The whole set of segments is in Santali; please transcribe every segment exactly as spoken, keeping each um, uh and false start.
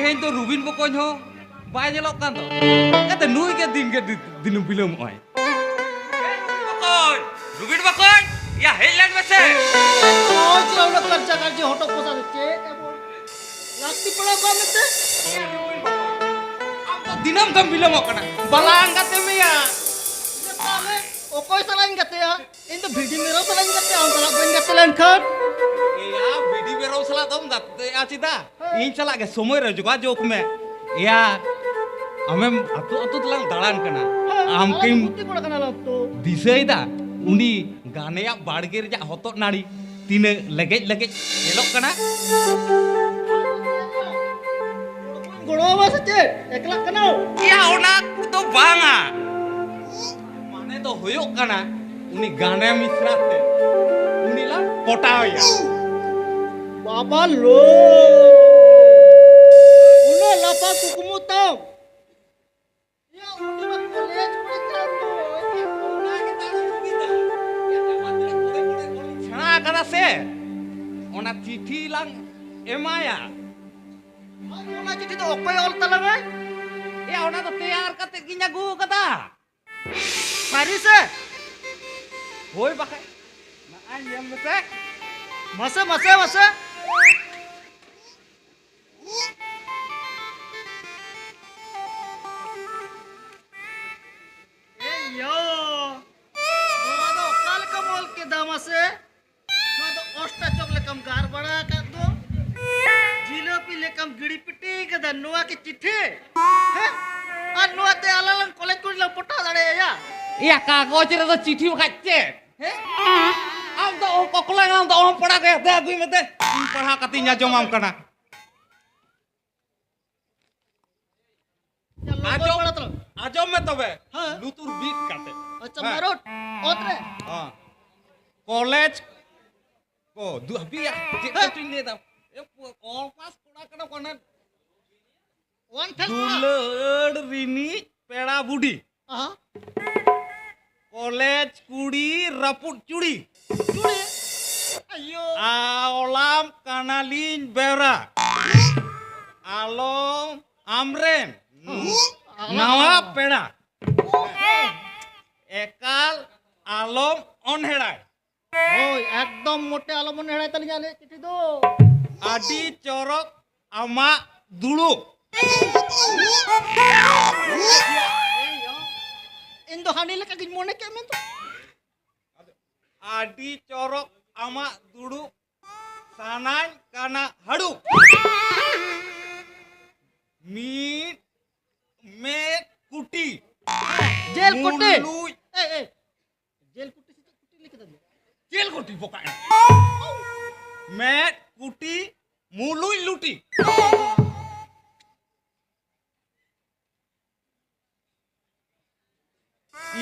ᱛᱮᱦᱮᱧ ᱫᱚ ᱨᱩᱵᱤᱱ ᱵᱚᱠᱚᱧ ᱦᱚᱸ ᱵᱟᱭ ᱧᱮᱞᱚᱜ ᱠᱟᱱ ᱫᱚ᱾ ᱮᱱᱛᱮ ᱱᱩᱭ ᱜᱮ ᱫᱤᱱ ᱜᱮ ᱫᱤ-, ᱫᱤᱱᱮᱢ ᱵᱤᱞᱚᱢᱚᱜ ᱟᱭ᱾ ᱵᱚᱠᱚᱧ, ᱨᱩᱵᱤᱱ ᱵᱚᱠᱚᱧ, ᱭᱟ ᱦᱮᱡ ᱞᱮᱱ ᱢᱮᱥᱮ᱾ ᱱᱚᱜᱼᱚᱭ ᱪᱮᱫ ᱩᱱᱟᱹᱜ ᱠᱟᱨᱪᱟ ᱠᱟᱨᱪᱤ ᱦᱚᱴᱚᱜ ᱯᱚᱥᱟ ᱫᱚ ᱪᱮᱫ ᱮᱢᱚᱱ ᱞᱟᱹᱠᱛᱤ ᱯᱟᱲᱟᱣ ᱠᱟᱜ ᱢᱮᱱᱛᱮ? ᱭᱟ ᱨᱩᱵᱤᱱ ᱵᱚᱠᱚᱧ, ᱟᱢ ᱫᱚ ᱫᱤᱱᱟᱹᱢ ᱫᱚᱢ ᱵᱤᱞᱚᱢᱚᱜ ᱠᱟᱱᱟ᱾ ᱵᱟᱞᱟᱝ ᱜᱟᱛᱮ ᱢᱮᱭᱟ᱾ ᱤᱭᱟᱹ ᱛᱟᱦᱞᱮ ᱚᱠᱚᱭ ᱥᱟᱞᱟᱜ ᱤᱧ ᱜᱟᱛᱮᱜᱼᱟ? ᱤᱧ ᱫᱚ ᱵᱷᱤᱰᱤ ᱢᱮᱨᱚᱢ ᱥᱟᱞᱟᱜ ᱤᱧ ᱜᱟᱛᱮᱜᱼᱟ, ᱟᱢ ᱥᱟᱞᱟᱜ ᱵᱟᱹᱧ ᱜᱟᱛᱮ ᱞᱮᱱᱠᱷᱟᱱ? ᱮᱭᱟ, ᱵᱷᱤᱰᱤ ᱢᱮᱨᱚᱢ ᱥᱟᱞᱟᱜ ᱫᱚᱢ ᱜᱟᱛᱮᱜᱼᱟ ᱪᱮᱫᱟᱜ? ᱦᱮᱸ᱾ ᱤᱧ ᱥᱟᱞᱟᱜ ᱜᱮ ᱥᱚᱢᱚᱭ ᱨᱮ ᱡᱳᱜᱟᱡᱳᱜᱽ ᱢᱮ᱾ ᱮᱭᱟ, ᱟᱢᱮᱢ ᱟᱹᱛᱩ ᱟᱹᱛᱩ ᱛᱮᱞᱟᱝ ᱫᱟᱬᱟᱱ ᱠᱟᱱᱟ᱾ ᱦᱮᱸ, ᱟᱢ ᱟᱞᱟᱝ ᱠᱤᱢ ᱫᱚ ᱜᱩᱛᱤ ᱠᱚᱲᱟ ᱠᱟᱱᱟ ᱞᱟᱝ ᱛᱚ᱾ ᱫᱤᱥᱟᱹᱭᱮᱫᱟ? ᱩᱱᱤ ᱜᱟᱱᱮᱭᱟᱜ ᱵᱟᱲᱜᱮ ᱨᱮᱭᱟᱜ ᱦᱚᱛᱚᱫ ᱱᱟᱹᱲᱤ ᱛᱤᱱᱟᱹᱜ ᱞᱮᱜᱮᱡ ᱞᱮᱜᱮᱡ ᱧᱮᱞᱚᱜ ᱠᱟᱱᱟ᱾ ᱜᱚᱲᱚ ᱟᱢᱟ ᱥᱮ ᱪᱮᱫ? ᱮᱠᱞᱟᱜ ᱠᱟᱱᱟᱢ? ᱮᱭᱟ, ᱚᱱᱟ ᱫᱚ ᱵᱟᱝᱟ᱾ ᱢᱟᱱᱮ ᱫᱚ ᱦᱩᱭᱩᱜ ᱠᱟᱱᱟ, ᱩᱱᱤ ᱜᱟᱱᱮ ᱢᱤᱥᱨᱟ ᱛᱮ ᱩᱱᱤ ᱞᱟᱝ ᱯᱚᱴᱟᱣᱮᱭᱟ᱾ ᱵᱟᱵᱟ ᱞᱳ! ᱩᱱᱟᱹᱜ ᱞᱟᱯᱷᱟ ᱠᱩᱠᱢᱩ ᱛᱟᱢ? ᱭᱟ, ᱩᱱᱤ ᱢᱟ ᱠᱚᱞᱮᱡᱽ ᱠᱩᱲᱤ ᱠᱟᱱ ᱫᱚ᱾ ᱚᱱᱟ ᱜᱮ ᱛᱟᱭᱚᱢ ᱥᱩᱵᱤᱫᱷᱟ᱾ ᱮᱴᱟᱜ ᱠᱚᱲᱟ ᱠᱚᱲᱟ ᱠᱚᱞᱤᱧ ᱥᱮᱬᱟ ᱟᱠᱟᱫᱟ ᱥᱮ, ᱚᱱᱟ ᱪᱤᱴᱷᱤ ᱞᱟᱝ ᱮᱢᱟᱭᱟ᱾ ᱟᱨ ᱚᱱᱟ ᱪᱤᱴᱷᱤ ᱫᱚ ᱚᱠᱚᱭ ᱚᱞ ᱛᱟᱞᱟᱝᱟᱭ? ᱮᱭᱟ, ᱚᱱᱟ ᱫᱚ ᱛᱮᱭᱟᱨ ᱠᱟᱛᱮ ᱜᱤᱧ ᱟᱹᱜᱩ ᱟᱠᱟᱫᱟ᱾ ᱥᱟᱹᱨᱤ ᱥᱮ? ᱦᱳᱭ ᱵᱟᱠᱷᱟᱡ᱾ ᱱᱚᱜᱼᱚᱭ ᱧᱮᱞ ᱢᱮᱥᱮ᱾ ᱢᱟᱥᱮ, ᱢᱟᱥᱮ, ᱢᱟᱥᱮ᱾ ᱮ ᱭᱳ, ᱱᱚᱣᱟ ᱫᱚ ᱚᱠᱟ ᱞᱮᱠᱟᱢ ᱚᱞ ᱠᱮᱫᱟ ᱢᱟᱥᱮ? ᱱᱚᱣᱟ ᱫᱚ ᱚᱥᱴᱟᱪᱚᱠ ᱞᱮᱠᱟᱢ ᱜᱟᱨ ᱵᱟᱲᱟ ᱟᱠᱟᱫ ᱫᱚ, ᱡᱤᱞᱟᱹᱯᱤ ᱞᱮᱠᱟᱢ ᱜᱤᱲᱤ ᱯᱤᱴᱤ ᱠᱟᱫᱟ᱾ ᱱᱚᱣᱟ ᱠᱤ ᱪᱤᱴᱷᱤ? ᱦᱮᱸ? ᱟᱨ ᱱᱚᱣᱟ ᱛᱮ ᱟᱞᱟᱝ ᱞᱟᱝ ᱠᱚᱞᱮᱡᱽ ᱠᱚᱨᱮ ᱞᱟᱝ ᱯᱚᱴᱟᱣ ᱫᱟᱲᱮᱭᱟᱭᱟ? ᱮᱭᱟ, ᱠᱟᱜᱚᱡᱽ ᱨᱮᱫᱚ ᱪᱤᱴᱷᱤ ᱵᱟᱠᱷᱟᱡ ᱪᱮᱫ? ᱦᱮᱸ? ᱟᱢ ᱫᱚ ᱚᱦᱚᱢ ᱠᱚᱠᱞᱟᱭ, ᱟᱢ ᱫᱚ ᱚᱦᱚᱢ ᱯᱟᱲᱦᱟᱣ ᱜᱮᱭᱟ᱾ ᱫᱮ, ᱟᱹᱜᱩᱭ ᱢᱮ ᱫᱮ, ᱤᱧ ᱯᱟᱲᱦᱟᱣ ᱠᱟᱛᱮᱧ ᱟᱸᱡᱚᱢᱟᱢ ᱠᱟᱱᱟ᱾ ᱟᱸᱡᱚᱢ, ᱟᱸᱡᱚᱢ ᱢᱮ ᱛᱚᱵᱮ, ᱦᱮᱸ᱾ ᱞᱩᱛᱩᱨ ᱵᱤᱫ ᱠᱟᱛᱮ᱾ ᱟᱪᱪᱷᱟ, ᱦᱮᱸ᱾ ᱢᱟᱨᱳᱴ, ᱚᱛ ᱨᱮ᱾ ᱦᱮᱸ᱾ ᱠᱚᱞᱮᱡᱽ ᱠᱚ, ᱫᱩ-, ᱦᱟᱯᱮᱭᱟ, ᱪᱮᱫ ᱦᱮᱸ᱾ ᱠᱚᱪᱚᱧ ᱞᱟᱹᱭ ᱫᱟ? ᱮ, ᱯᱚ-, ᱚᱞ ᱯᱟᱥ ᱠᱚᱲᱟ ᱠᱟᱱᱟ ᱠᱚ, ᱚᱱᱟ ᱚᱣᱟᱱ ᱴᱷᱮᱱ ᱠᱚᱲᱟ᱾ ᱫᱩᱞᱟᱹᱲ ᱨᱤᱱᱤᱡ ᱯᱮᱲᱟ ᱵᱩᱰᱤ᱾ ᱟᱦᱟ᱾ ᱠᱚᱞᱮᱡᱽ ᱠᱩᱲᱤ ᱨᱟᱹᱯᱩᱫ ᱪᱩᱲᱤ᱾ ᱪᱩᱲᱤ? ᱟᱭᱳ᱾ ᱟᱣᱞᱟᱢ ᱠᱟᱱᱟᱞᱤᱧ ᱵᱮᱣᱨᱟ᱾ ᱟᱞᱚᱢ ᱟᱢᱨᱮᱱ ᱱᱟᱣᱟ ᱯᱮᱲᱟ ᱮᱠᱟᱞ ᱟᱞᱚᱢ ᱚᱱᱦᱮᱲᱟᱭ᱾ ᱦᱳᱭ, ᱮᱠᱫᱚᱢ ᱢᱚᱴᱮ ᱟᱞᱚ ᱢᱚᱱᱮ ᱦᱮᱲᱟᱭ ᱛᱟᱹᱞᱤᱧᱟ ᱟᱞᱮᱭᱟᱜ ᱪᱤᱴᱷᱤ ᱫᱚ᱾ ᱟᱹᱰᱤ ᱪᱚᱨᱚᱠ ᱟᱢᱟᱜ ᱫᱩᱲᱩᱵ᱾ ᱤᱧ ᱫᱚ ᱦᱟᱹᱱᱤ ᱞᱮᱠᱟ ᱜᱤᱧ ᱢᱚᱱᱮ ᱠᱮᱫ ᱢᱮ ᱫᱚ᱾ ᱟᱹᱰᱤ ᱪᱚᱨᱚᱠ ᱟᱢᱟᱜ ᱫᱩᱲᱩᱵ, ᱥᱟᱱᱟᱧ ᱠᱟᱱᱟ ᱦᱟᱹᱲᱩᱵ᱾ ᱢᱤᱫ ᱢᱮᱫ ᱠᱩᱴᱤ᱾ ᱡᱮᱞ ᱠᱩᱴᱤ᱾ ᱢᱩᱞᱩᱡ᱾ ᱮ, ᱮ, ᱡᱮᱞ ᱠᱩᱴᱤ ᱥᱮ ᱪᱮᱫ ᱠᱩᱴᱤ ᱞᱟᱹᱭ ᱠᱮᱫᱟ ᱫᱚ? ᱡᱮᱞ ᱠᱩᱴᱤ ᱵᱚᱠᱟ᱾ ᱢᱮᱫ ᱠᱩᱴᱤ ᱢᱩᱞᱩᱡ ᱞᱩᱴᱤ᱾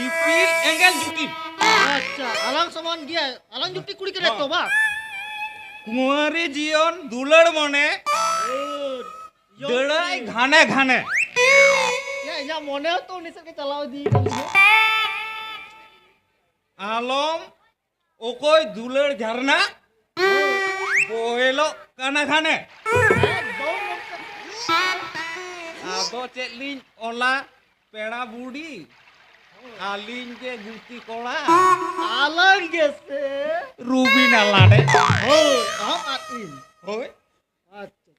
ᱤᱯᱤᱞ ᱮᱸᱜᱮᱞ ᱡᱩᱴᱤ᱾ ᱟᱪᱪᱷᱟ, ᱟᱞᱟᱝ ᱥᱚᱢᱟᱱ ᱜᱮᱭᱟ᱾ ᱟᱞᱟᱝ ᱡᱩᱴᱤ ᱠᱩᱲᱤ ᱠᱟᱱᱟ ᱛᱚ, ᱵᱟᱝ? ᱠᱩᱸᱣᱟᱨᱤ ᱡᱤᱭᱚᱱ ᱫᱩᱞᱟᱹᱲ ᱢᱚᱱᱮ᱾ ᱫᱟᱹᱲᱟᱭ ᱜᱷᱟᱱᱮ ᱜᱷᱟᱱᱮ᱾ ᱭᱟ, ᱤᱧᱟᱹᱜ ᱢᱚᱱᱮ ᱦᱚᱸᱛᱚ ᱩᱱᱤ ᱥᱮᱫ ᱜᱮ ᱪᱟᱞᱟᱣ ᱤᱫᱤ ᱠᱟᱱ ᱛᱤᱧᱟ᱾ ᱟᱞᱚᱢ ᱚᱠᱚᱭ ᱫᱩᱞᱟᱹᱲ ᱡᱷᱟᱨᱱᱟ ᱵᱚᱦᱮᱞᱚᱜ ᱠᱟᱱᱟ ᱜᱷᱟᱱᱮ᱾ ᱟᱫᱚ ᱪᱮᱫ ᱞᱤᱧ ᱚᱞᱟ ᱯᱮᱲᱟ ᱵᱩᱰᱤ, ᱟᱹᱞᱤᱧ ᱜᱮ ᱜᱩᱛᱤ ᱠᱚᱲᱟ᱾ ᱟᱞᱟᱝ ᱜᱮ ᱥᱮ? ᱨᱩᱵᱤᱱᱟ ᱞᱟᱰᱮ᱾ ᱦᱳᱭ, ᱟᱢ ᱟᱨ ᱤᱧ᱾ ᱦᱳᱭ᱾ ᱟᱪᱪᱷᱟ᱾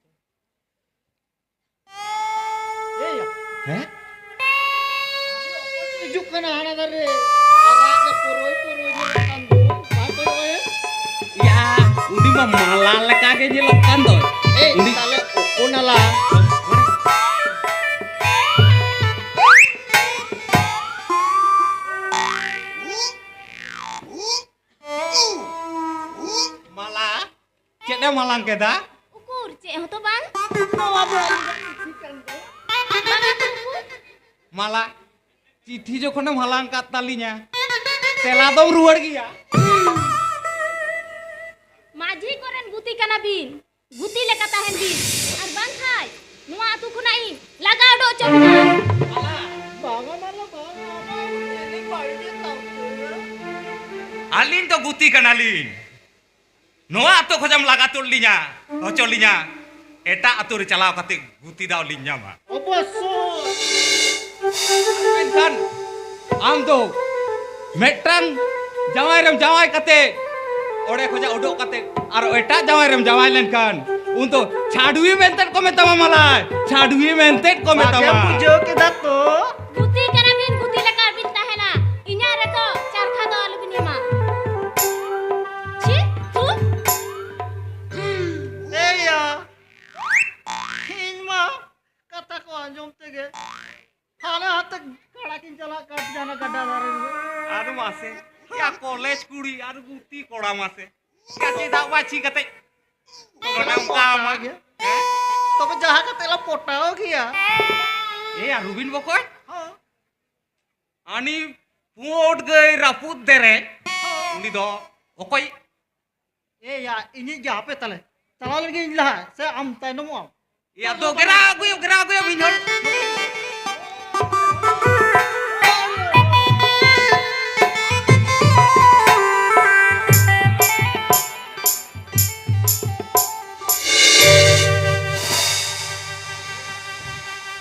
ᱮᱭ ᱭᱟ᱾ ᱦᱮᱸ? ᱦᱤᱡᱩᱜ ᱠᱟᱱᱟ ᱦᱟᱱᱟ ᱫᱷᱟᱨᱮ᱾ ᱟᱨᱟᱜ ᱜᱮ ᱯᱚᱨᱚᱭ ᱯᱚᱨᱚᱭ ᱧᱮᱞᱚᱜ ᱠᱟᱱ ᱫᱚ᱾ ᱵᱟᱝ ᱠᱚᱭᱚᱜ ᱟᱭᱟ? ᱭᱟ, ᱩᱱᱤ ᱢᱟ ᱢᱟᱞᱟ ᱞᱮᱠᱟ ᱜᱮ ᱧᱮᱞᱚᱜ ᱠᱟᱱ ᱫᱚ᱾ ᱮᱭ, ᱩᱱᱤ ᱛᱟᱦᱞᱮ ᱚᱠᱚᱭ ᱱᱟᱞᱟ? ᱢᱟᱞᱟ? ᱪᱮᱫ ᱮᱢ ᱦᱟᱞᱟᱝ ᱠᱮᱫᱟ? ᱩᱠᱩᱨ, ᱪᱮᱫ ᱦᱚᱸᱛᱚ ᱵᱟᱝ᱾ ᱱᱚᱣᱟ ᱫᱚ ᱟᱹᱞᱤᱧᱟᱜ ᱪᱤᱴᱷᱤ ᱠᱟᱱ ᱫᱚ᱾ ᱵᱟᱝᱟ ᱛᱚ, ᱩᱠᱩᱨ᱾ ᱢᱟᱞᱟ, ᱪᱤᱴᱷᱤ ᱡᱚᱠᱷᱚᱱᱮᱢ ᱦᱟᱞᱟᱝ ᱠᱟᱫ ᱛᱟᱹᱞᱤᱧᱟ, ᱛᱮᱞᱟ ᱫᱚᱢ ᱨᱩᱣᱟᱹᱲ ᱜᱮᱭᱟ᱾ ᱢᱟᱹᱡᱷᱤ ᱠᱚᱨᱮᱱ ᱜᱩᱛᱤ ᱠᱟᱱᱟ ᱵᱤᱱ, ᱜᱩᱛᱤ ᱞᱮᱠᱟ ᱛᱟᱦᱮᱱ ᱵᱤᱱ, ᱟᱨ ᱵᱟᱝᱠᱷᱟᱡ ᱱᱚᱣᱟ ᱟᱹᱛᱩ ᱠᱷᱚᱱᱟᱜ ᱤᱧ ᱞᱟᱜᱟ ᱩᱰᱩᱠ ᱦᱚᱪᱚ ᱵᱤᱱᱟ᱾ ᱵᱟᱝᱟ ᱢᱟᱞᱟ, ᱵᱟᱝᱟ, ᱟᱢᱟᱜ ᱪᱮᱫ ᱮ ᱵᱟᱹᱲᱤᱡ ᱮ ᱠᱟᱹᱢᱤᱭᱟ? ᱟᱹᱞᱤᱧ ᱫᱚ ᱜᱩᱛᱤ ᱠᱟᱱᱟᱞᱤᱧ᱾ ᱱᱚᱣᱟ ᱟᱛᱳ ᱠᱷᱚᱡᱟᱢ ᱞᱟᱜᱟ ᱛᱩᱫ ᱞᱤᱧᱟ, ᱦᱚᱪᱚ ᱞᱤᱧᱟ᱾ ᱮᱴᱟᱜ ᱟᱹᱛᱩ ᱨᱮ ᱪᱟᱞᱟᱣ ᱠᱟᱛᱮ ᱜᱩᱛᱤ ᱫᱟᱣ ᱞᱤᱧ ᱧᱟᱢᱟ᱾ ᱚᱵᱚᱥᱥᱳᱭ᱾ ᱢᱮᱱᱠᱷᱟᱱ ᱟᱢ ᱫᱚ ᱢᱤᱫᱴᱟᱝ ᱡᱟᱶᱟᱭ ᱨᱮᱢ ᱡᱟᱶᱟᱭ ᱠᱟᱛᱮ, ᱚᱸᱰᱮ ᱠᱷᱚᱱᱟᱜ ᱩᱰᱩᱠ ᱠᱟᱛᱮ ᱟᱨ ᱮᱴᱟᱜ ᱡᱟᱶᱟᱭ ᱨᱮᱢ ᱡᱟᱶᱟᱭ ᱞᱮᱱᱠᱷᱟᱱ, ᱩᱱ ᱫᱚ ᱪᱷᱟᱰᱣᱤ ᱢᱮᱱᱛᱮ ᱠᱚ ᱢᱮᱛᱟᱢᱟ ᱢᱟᱞᱟᱭ, ᱪᱷᱟᱰᱣᱤ ᱢᱮᱱᱛᱮ ᱠᱚ ᱢᱮᱛᱟᱢᱟ᱾ ᱵᱩᱡᱷᱟᱹᱣ ᱠᱮᱫᱟ ᱛᱚ? ᱜᱩᱛᱤ ᱠᱟᱱᱟ ᱵᱤᱱ, ᱜᱩᱛᱤ ᱞᱮᱠᱟ ᱵᱤᱱ ᱛᱟᱦᱮᱱᱟ᱾ ᱤᱧᱟᱹᱜ ᱨᱮᱫᱚ ᱪᱟᱨᱠᱷᱟ ᱫᱚ ᱟᱞᱚᱵᱤᱱ ᱮᱢᱟ᱾ ᱪᱷᱤ, ᱛᱷᱩ᱾ ᱮᱭᱟ, ᱤᱧ ᱢᱟ ᱠᱟᱛᱷᱟ ᱠᱚ ᱟᱸᱡᱚᱢ ᱛᱮᱜᱮ ᱦᱟᱱᱮ ᱦᱟᱱᱛᱮ ᱠᱟᱲᱟ ᱠᱤᱱ ᱪᱟᱞᱟᱜ ᱠᱟᱱ ᱛᱟᱦᱮᱱᱟ ᱜᱟᱰᱟ ᱫᱷᱟᱨᱮ ᱨᱮ᱾ ᱟᱨ ᱢᱟᱥᱮ, ᱭᱟ ᱠᱚᱞᱮᱡᱽ ᱠᱩᱲᱤ ᱟᱨ ᱜᱩᱛᱤ ᱠᱚᱲᱟ ᱢᱟᱥᱮ᱾ ᱭᱟ ᱪᱮᱫᱟᱜ ᱵᱟᱹᱪᱤ ᱠᱟᱛᱮ ᱛᱚᱵᱮ ᱞᱟᱝ ᱚᱱᱠᱟ ᱯᱚᱴᱟᱣ ᱟᱢᱟ? ᱜᱮᱭᱟ᱾ ᱦᱮᱸ? ᱛᱚᱵᱮ ᱡᱟᱦᱟᱸ ᱠᱟᱛᱮ ᱞᱟᱝ ᱯᱚᱴᱟᱣ ᱜᱮᱭᱟ᱾ ᱮ ᱭᱟ ᱨᱩᱵᱤᱱ ᱵᱚᱠᱚᱭ᱾ ᱦᱚᱸ᱾ ᱟᱹᱱᱤ ᱯᱩᱸᱰ ᱜᱟᱹᱭ ᱨᱟᱹᱯᱩᱫ ᱫᱮᱨᱮ, ᱩᱱᱤ ᱫᱚ ᱚᱠᱚᱭ? ᱮ ᱭᱟ, ᱤᱧᱤᱡ ᱜᱮ ᱦᱟᱯᱮ ᱛᱟᱞᱮ᱾ ᱪᱟᱞᱟᱣ ᱞᱮᱱ ᱜᱤᱧ ᱞᱟᱦᱟ, ᱥᱮ ᱟᱢ ᱛᱟᱭᱱᱚᱢᱚᱜ ᱟᱢ? ᱭᱟ, ᱫᱚ ᱜᱷᱮᱨᱟᱣ ᱟᱹᱜᱩᱭᱮᱢ, ᱜᱷᱮᱨᱟᱣ ᱟᱹᱜᱩᱭᱮᱢ, ᱤᱧ ᱦᱚᱲ᱾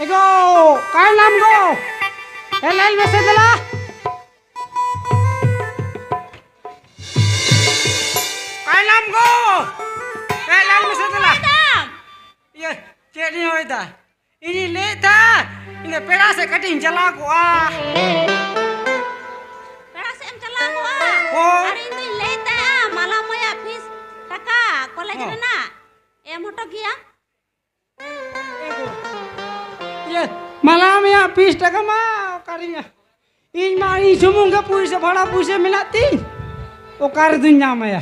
ᱮ ᱜᱳ, ᱚᱠᱟᱭ ᱱᱟᱢ ᱜᱳ? ᱦᱮᱡ ᱞᱮᱱ ᱢᱮᱥᱮ ᱫᱮᱞᱟ᱾ ᱚᱠᱟᱭ ᱱᱟᱢ ᱜᱳ? ᱦᱮᱡ ᱞᱮᱱ ᱢᱮᱥᱮ ᱫᱮᱞᱟ᱾ ᱤᱭᱟᱹ, ᱪᱮᱫ ᱤᱧ ᱦᱚᱭ ᱫᱟ? ᱤᱧᱤᱧ ᱞᱟᱹᱭᱮᱫ ᱛᱟᱦᱮᱸ, ᱤᱧ ᱫᱚ ᱯᱮᱲᱟ ᱥᱮᱫ ᱠᱟᱹᱴᱤᱡ ᱤᱧ ᱪᱟᱞᱟᱣ ᱠᱚᱜᱼᱟ᱾ ᱯᱮᱲᱟ ᱥᱮᱫ ᱮᱢ ᱪᱟᱞᱟᱣ ᱠᱚᱜᱼᱟ? ᱦᱳᱭ᱾ ᱟᱨ ᱤᱧ ᱫᱩᱧ ᱞᱟᱹᱭᱮᱫ ᱛᱟᱦᱮᱸᱜᱼᱟ, ᱢᱟᱞᱟ ᱢᱚᱭᱟ ᱯᱷᱤᱥ ᱴᱟᱠᱟ ᱠᱚᱞᱮᱡᱽ ᱦᱚᱸ᱾ ᱨᱮᱱᱟᱜ ᱮᱢ ᱦᱚᱴᱚ ᱠᱮᱭᱟ᱾ ᱤᱭᱟᱹ, ᱢᱟᱞᱟ ᱢᱚᱭᱟ ᱯᱷᱤᱥ ᱴᱟᱠᱟ ᱢᱟ ᱚᱠᱟᱨᱤᱧ ᱧᱟ-, ᱤᱧ ᱢᱟ ᱤᱧ ᱥᱩᱢᱩᱝ ᱜᱮ ᱯᱩᱭᱥᱟᱹ, ᱵᱷᱟᱲᱟ ᱯᱩᱭᱥᱟᱹ ᱢᱮᱱᱟᱜ ᱛᱤᱧ, ᱚᱠᱟ ᱨᱮᱫᱚᱧ ᱧᱟᱢᱟᱭᱟ?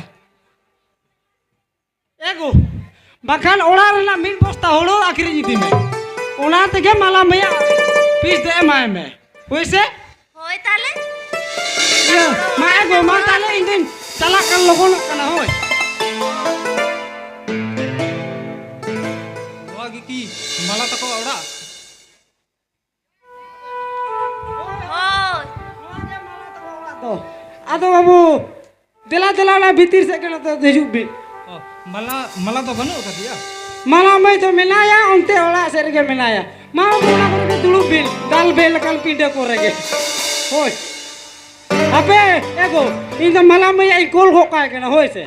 ᱮ ᱜᱳ, ᱵᱟᱠᱷᱟᱱ ᱚᱲᱟᱜ ᱨᱮᱱᱟᱜ ᱢᱤᱫ ᱵᱚᱥᱛᱟ ᱦᱩᱲᱩ ᱟᱹᱠᱷᱨᱤᱧ ᱤᱫᱤ ᱢᱮ, ᱚᱱᱟ ᱛᱮᱜᱮ ᱢᱟᱞᱟ ᱢᱚᱭᱟ ᱯᱷᱤᱥ ᱫᱚ ᱮᱢᱟᱭ ᱢᱮ, ᱦᱳᱭ ᱥᱮ? ᱦᱳᱭ ᱛᱟᱦᱞᱮ᱾ ᱤᱭᱟᱹ, ᱢᱟ ᱮ ᱜᱳ, ᱢᱟ ᱛᱟᱦᱞᱮ ᱤᱧ ᱫᱩᱧ ᱪᱟᱞᱟᱜ ᱠᱟᱱ, ᱞᱚᱜᱚᱱᱚᱜ ᱠᱟᱱᱟ, ᱦᱳᱭ᱾ ᱱᱚᱣᱟ ᱜᱮ ᱠᱤ ᱢᱟᱞᱟ ᱛᱟᱠᱚᱣᱟᱜ ᱚᱲᱟᱜ? ᱦᱳᱭ᱾ ᱟᱫᱚ ᱵᱟᱹᱵᱩ, ᱫᱮᱞᱟ, ᱫᱮᱞᱟ, ᱚᱱᱟ ᱵᱷᱤᱛᱤᱨ ᱥᱮᱫ ᱜᱮ ᱱᱚᱛᱮ ᱦᱤᱡᱩᱜ ᱵᱤᱱ᱾ ᱚ, ᱢᱟᱞᱟ, ᱢᱟᱞᱟ ᱫᱚ ᱵᱟᱹᱱᱩᱜ ᱟᱠᱟᱫᱮᱭᱟ? ᱢᱟᱞᱟ ᱢᱟᱹᱭ ᱫᱚ ᱢᱮᱱᱟᱭᱟ, ᱚᱱᱛᱮ ᱚᱲᱟᱜ ᱥᱮᱫ ᱨᱮᱜᱮ ᱢᱮᱱᱟᱭᱟ᱾ ᱢᱟ ᱵᱟᱹᱵᱩ, ᱚᱱᱟ ᱠᱚᱨᱮ ᱜᱮ ᱫᱩᱲᱩᱵ ᱵᱤᱱ, ᱫᱟᱞ ᱵᱮᱞ ᱟᱠᱟᱱ ᱯᱤᱸᱰᱟᱹ ᱠᱚᱨᱮ ᱜᱮ᱾ ᱦᱳᱭ᱾ ᱟᱯᱮ, ᱮ ᱜᱳ, ᱤᱧ ᱫᱚ ᱢᱟᱞᱟ ᱢᱟᱹᱭ ᱤᱧ ᱠᱳᱞ ᱜᱚᱜ ᱠᱟᱭ ᱠᱟᱱᱟ, ᱦᱳᱭ ᱥᱮ᱾